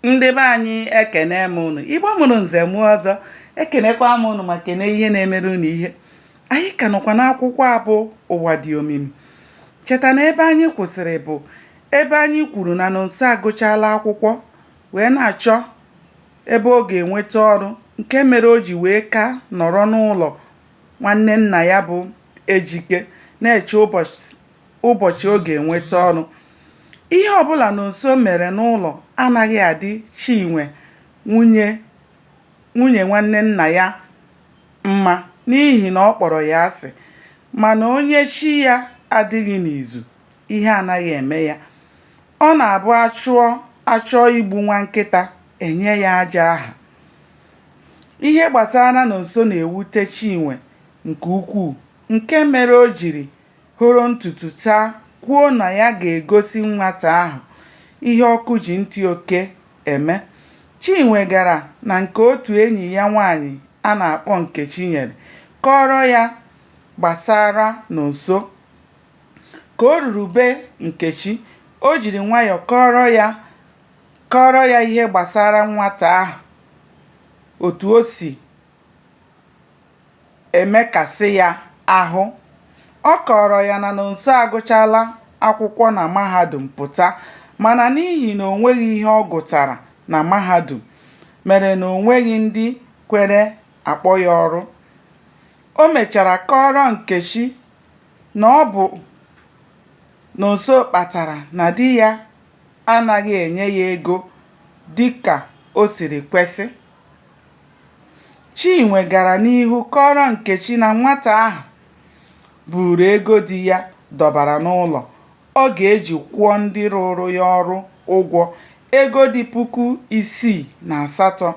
Ndị be anyị ekene m unu. Igbo mụrụ nze mụọ ọzọ, ekenekwa m unu ma kene ihe na-emere unu ihe. Anyị ka nọkwa n'akwụkwọ a bụ Ụwa Dị Omimi. Cheta na ebe anyị kwụsịrị bụ ebe anyị kwuru na Nonso agụchaala akwụkwọ wee na-achọ ebe ọ ga-enweta ọrụ nke mere o ji wee ka nọrọ n'ụlọ nwanne nna ya bụ Ejike na-eche ụbọchị ọ ga-enweta ọrụ. Ihe ọbụla Nonso mere n'ụlọ anaghị adị Chinwe nwunye nwanne nna ya mma n'ihi na ọ kpọrọ ya asị. Mana onye chi ya adịghị n'izu, ihe anaghị eme ya. Ọ na-abụ a chọọ igbu nwa nkịta, e nye ya ajọ aha. Ihe gbasara Nonso na-ewute Chinwe nke ukwuu nke mere o jiri horo ntutu taa kwuo na ya ga-egosi nwata ahụ ihe ọkụ ji ntị oke eme. Chinwe gara na nke otu enyi ya nwaanyị a na-akpọ Nkechinyere kọọrọ ya gbasara Nonso. Ka o ruru be Nkechi, o jiri nwayọọ kọọrọ ya ihe gbasara nwata ahụ, otu o si emekasị ya ahụ. Ọ kọọrọ ya na Nonso agụchaala akwụkwọ na mahadum pụta mana n'ihi na o nweghị ihe ọ gụtara na mahadum mere na o nweghị ndị kwere akpọ ya ọrụ. O mechara kọọrọ Nkechi na ọ bụ Nonso kpatara na di ya anaghị enye ya ego dị ka o siri kwesị. Chinwe gara n'ihu kọọrọ Nkechi na nwata ahụ buuru ego di ya dọbara n'ụlọ ọ ga-eji kwụọ ndị rụụrụ ya ọrụ ụgwọ, ego dị 6,000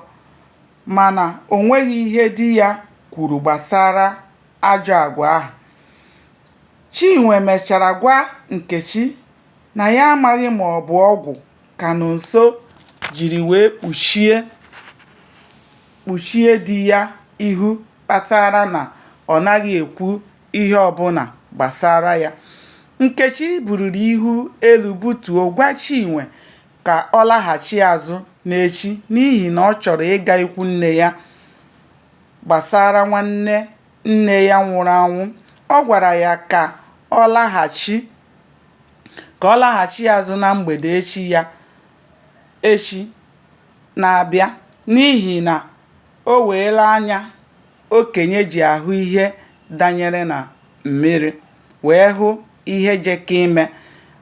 mana o nweghị ihe di ya kwuru gbasara ajọ agwa ahụ. Chinwe mechara gwa Nkechi na ya amaghị ma ọ bụ ọgwụ ka Nonso jiri wee kpuchie di ya ihu kpatara na ọ naghị ekwu ihe ọbụla gbasara ya. Nkechi buliri ihu elu butuo gwa Chinwe ka ọ laghachi azụ n'echi n'ihi na ọ chọrọ ịga ikwunne ya gbasara nwanne nne ya nwụrụ anwụ. Ọ gwara ya ka ọ laghachi azụ na mgbede echi na-abịa n'ihi na o weela anya okenye ji ahụ ihe danyere na mmiri wee hụ ihe jeke ime.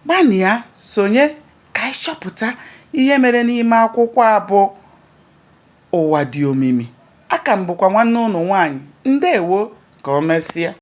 Gbanịa sonye ka anyị chọpụta ihe mere n'ime akwụkwọ a bụ Ụwa Dị Omimi. Aka m bụkwa nwanne ụnụ nwaanyị. Ndewo, ka o mesịa.